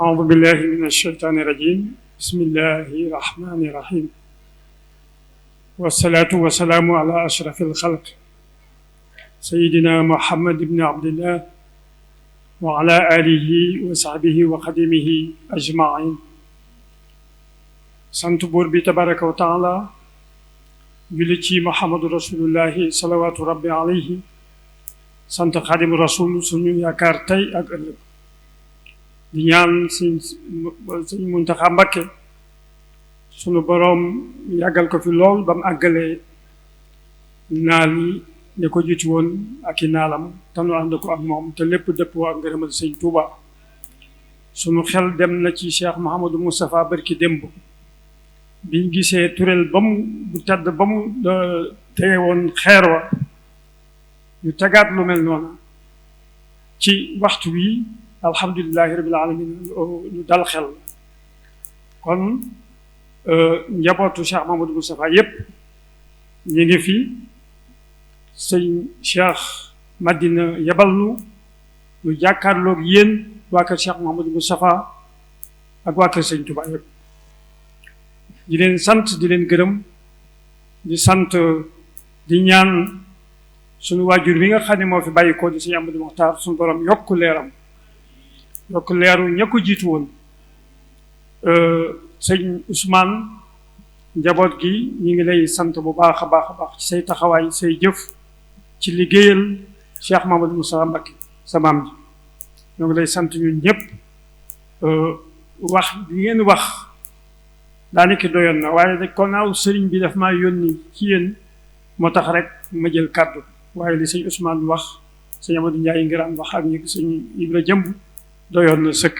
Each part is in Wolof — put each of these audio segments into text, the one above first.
أعوذ بالله من الشيطان الرجيم بسم الله الرحمن الرحيم والصلاة والسلام على أشرف الخلق سيدنا محمد بن عبد الله وعلى آله وصحبه وخدمه أجمعين sant buur bi tabaraka wa taala julli ci Muhammadu rasulullahi salawaatu rabbi alayhi sant xaadimu rasul suñu yaakaar tey ak ëllëg di ñaan sëñ Muntaxa Mbakke sunu boroom yàggal ko fi lool ba mu àggalee naal yi ne ko jiitu woon ak i naalam te nu ànd ko ak moom te lépp dëppoo ak ngërëmal sëñ Tuuba sunu xel dem na ci Cheikh Mouhamadou Moustapha barki démb biñ gisee turel ba mu bu tedd ba mu tege woon xeer wa ñu tegaat lu mel noonu ci waxtu wi alhamdulilahi rabbil alamin ñu dal xel kon njabootu Cheikh Mouhamadou Moustapha yépp ñu ngi fi sëñ Cheikh Madina yebal nu ñu jàkkaarloog yéen waa kër Cheikh Mouhamadou Moustapha ak waa kër sëñ Touba yépp di leen sant di leen gërëm di sant di ñaan suñu waajur bi nga xam ne moo fi bàyyi ko di sëñ Amadou Mokhtar suñu borom yokk leeram yokk leeru ña ko jiitu woon sëñ Ousmane njaboot gi ñu ngi lay sant bu baax a baax a baax ci say taxawaay say jëf ci liggéeyal Cheikh Mouhamadou Moustapha Mbacké sa maam ji ñoo ngi lay sant ñun ñëpp wax li ngeen wax daanaka doyoon na waaye nag kon naaw sëriñ bi daf maa yónni ci yéen moo tax rek ma jël kàddu waaye li sëñ Ousmane wax sëñ Amadou Ndiaye Ngiraan wax ak ñi sëñ Ibra jëmb doyoon na sëkk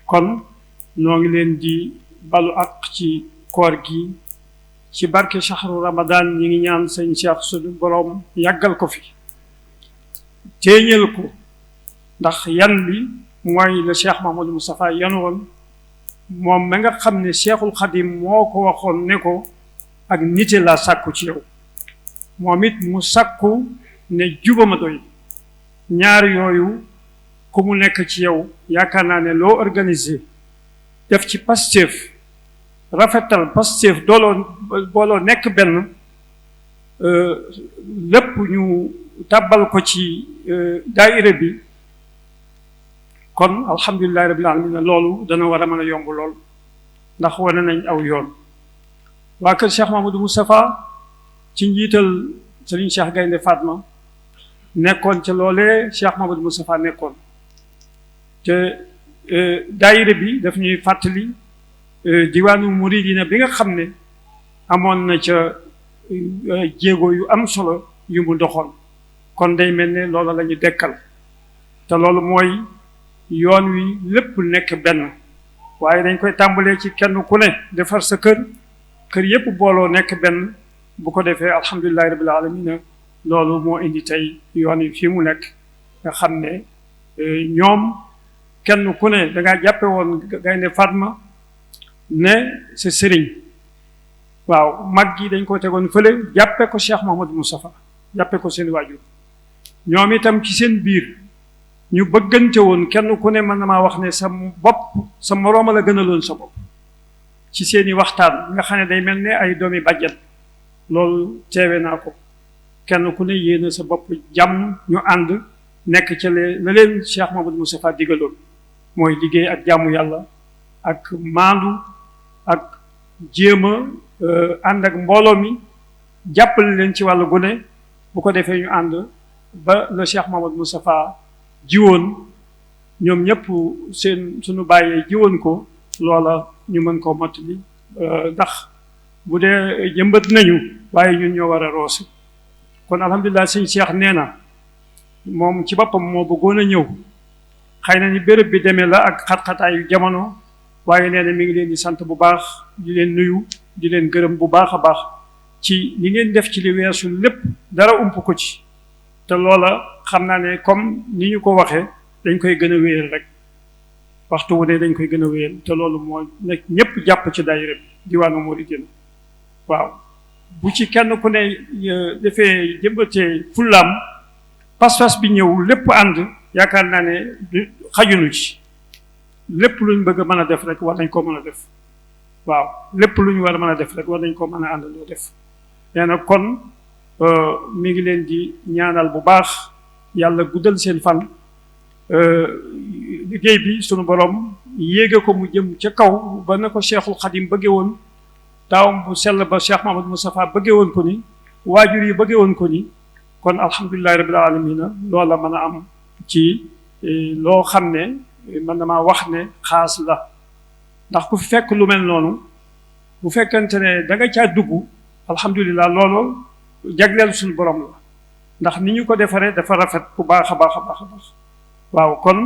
kon noo ngi leen di balu ak ci koor gi ci barke shahru Ramadan ñi ngi ñaan sëñ Cheikh suñu borom yàggal ko fi téeñal ko ndax yan bi mooy la Cheikh Mouhamadou Moustapha yan woon moom ma nga xam ne Cheikhul Khadim moo ko waxoon ne ko ak nite la sàkku ci yow moom it mu sàkku ne jubama doy ñaar yooyu ku mu nekk ci yow yaakaar naa ne loo organisé def ci Pastef rafetal Pastef booloo nekk benn lépp ñu tàbbal ko ci daayira bi kon alhamdulilahi rabbil alamin loolu dana war a mën a yomb lool ndax wane nañ aw yoon waa kër Cheikh Mouhamadou Moustapha ci njiital Serigne Cheikh Gaynde Fatma nekkoon ca loolee Cheikh Mouhamadou Moustapha nekkoon te daayira bi daf ñuy fàttali diwaanu muridina bi nga xam ne amoon na ca jéego yu am solo yu mu doxoon kon day mel ne loolu la ñu dekkal te loolu mooy yoon wi lépp nekk benn waaye dañ koy tàmbalee ci kenn ku ne defar sa kër yépp booloo nekk benn bu ko defee alhamdulilahi rabbil alamina loolu moo indi tey yoon wi fii mu nekk nga xam ne ñoom kenn ku ne dangaa jàppe woon Gaynde Fatma ne sa sëriñ waaw mag gi dañ ko tegoon fële jàppe ko Cheikh Mouhamadou Moustapha jàppe ko seen waajur ñoom itam ci seen biir ñu bëggante woon kenn ku ne mën na maa wax ne sa bopp sa morooma la gënaloon sa bopp ci seeni waxtaan nga xam ne day mel ne ay doomi bàjjan loolu teewe naa ko kenn ku ne yéena sa bopp jàmm ñu ànd nekk ca la leen Cheikh Mouhamadou Moustapha digaloon mooy liggéey ak jàmmu yàlla ak maandu ak jéem a ànd ak mbooloo mi jàppale leen ci wàllu gune bu ko defee ñu ànd ba le Cheikh Mouhamadou Moustapha jiwoon ñoom ñëpp suñu bàyyee jiwoon ko loola ñu mën koo mottali ndax bu dee jëmbat nañu waaye ñun ñoo war a roosi kon alhamdulilah sëñ Cheikh nee na moom ci boppam moo bëggoon a ñëw xëy na ni béréb bi demee la ak xat-xataayu jamono waaye nee na mi ngi leen di sant bu baax di leen nuyu di leen gërëm bu baax a baax ci li ngeen def ci li weesu lépp dara ump ko ci te loola xam naa ne comme ni ñu ko waxee dañ koy gën a wéyal rek waxtu wu ne dañ koy gën a wéyal te loolu moo nekk ñëpp jàpp ci daayira bi diwaanu Mouridina waaw bu ci kenn ku ne defee jëmbatee fullaam pas-pas bi ñëw lépp ànd yaakaar naa ne xajunu ci lépp lu ñu bëgg a mën a def rek war nañ koo mën a def waaw lépp lu ñu war a mën a def rek war nañ koo mën a àndandoo def nee na kon mi ngi leen di ñaanal bu baax yàlla guddal seen fan liggéey bi sunu borom yéege ko mu jëm ca kaw ba na ko Cheikhul Khadim bëggee woon taawam bu sell ba Cheikh Mahamadou Moustapha bëggee woon ko ni waajur yi bëggee woon ko ni kon alhamdulilahi rabbil alamina loola mën a am ci loo xam ne man damaa wax ne xaas la ndax ku fi fekk lu mel noonu bu fekkente ne da nga caa dugg alhamdulilah loolu jagleel suñu borom la ndax ni ñu ko defaree dafa rafet bu baax a baax a baax a baax waaw kon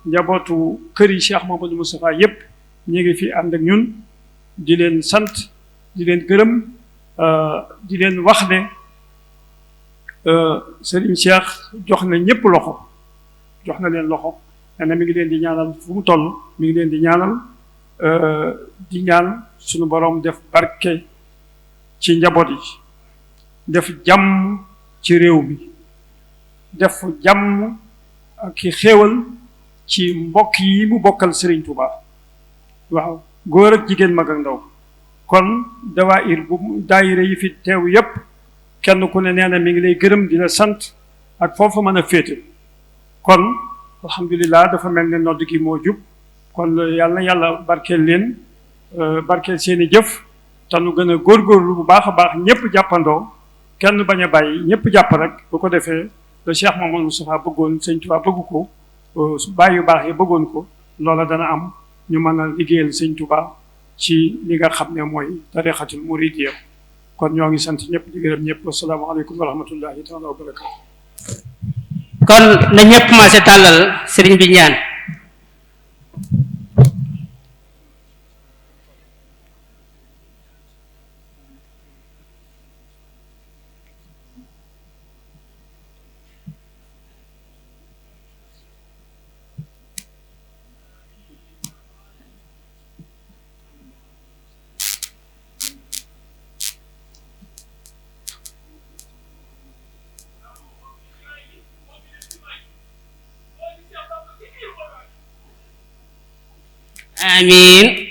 njabootu kër yi Cheikh Mahamadou Moustapha yépp ñu ngi fi ànd ak ñun di leen sant di leen gërëm di leen wax ne Serigne Cheikh jox na ñëpp loxo jox na leen loxo nee na mi ngi leen di ñaanal fu mu toll mi ngi leen di ñaanal di ñaan suñu borom def barke ci njaboot yi def jàmm ci réew mi def jàmm ak xéewal ci mbokk yi mu bokkal Serigne Touba waaw góor ak jigéen mag ak ndaw kon daayira yi fi teew yépp kenn ku ne nee na mi ngi lay gërëm di la sant ak foofu mën a féete kon alhamdulilah dafa mel ne nodd gi moo jub kon yàlla na yàlla barkeel leen barkeel seeni jëf te nu gën a góorgóorlu bu baax a baax ñëpp jàppandoo kenn bañ a bàyyi ñëpp jàpp rek bu ko defee le Cheikh Mamadou Moustapha bëggoon Sëñ Tuubaa bëgg ko su bàyyi yu baax yi bëggoon ko loola dana am ñu mën a liggéeyal Sëñ Tuubaa ci li nga xam ne mooy tarixatul muridiyya kon ñoo ngi sant ñëpp di gërëm ñëpp asalaamaaleykum wa rahmatullahi taala wa barakatu kon na ñëpp commencé tàllal sëriñ bi ñaan amiin